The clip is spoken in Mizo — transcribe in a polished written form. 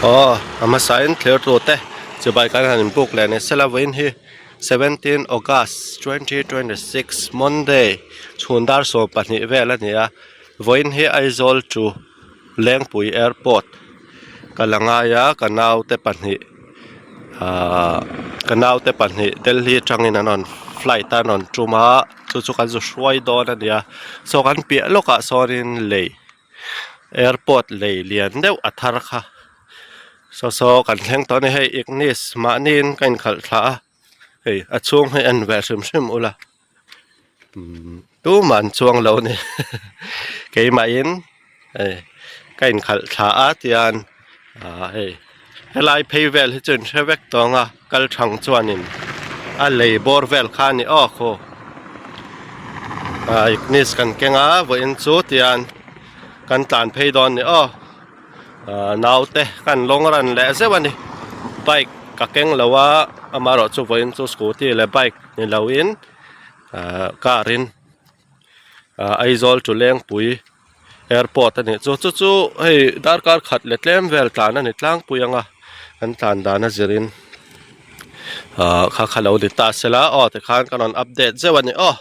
Aw a hmasa in thlir tur te chibai kan han inbuk leh ni sela vawiin hi seventeen august 2026 monday chhun dar 12 vel a ni a vawiin hi Aizawl chu Lengpui airport ka la ngai a ka naute pahnih ahh ka naute pahnih Delhi atangin an rawn flight a an rawn tum a chu chu kan zu hruai dawn a ni a saw kan piah lawkah sawnin lei airport lei lian deuh a thar kha saw saw kan thleng tawh a ni hei ignis mahniin ka inkhalh thla a hei a chhung hi en ve hrim hrim ula umm tumah an chuang lo a ni keimahin hei ka inkhalh thla a tian ah hei helai phei vel hi chu in hre vek tawh ang a kal thang chuanin a lei bawr vel kha a ni aw khaw ah ignis kan keng a vawiin chu tian kan tlan phei dawn a ni aw. Ahh naute kan lawng ran leh zeuh a ni bike ka keng lo a amaherawh chu vawiin chu scooty leh bike ni lo in ahh car in ahh Aizawl chu Lengpui airport a nih chu chu chu hei darkar khat leh tlem vel tlan a ni tlangpui ang a an tlan dan a zir in ahh kha kha lo ni ta sela aw tikhan ka rawn update zeuh a ni aw.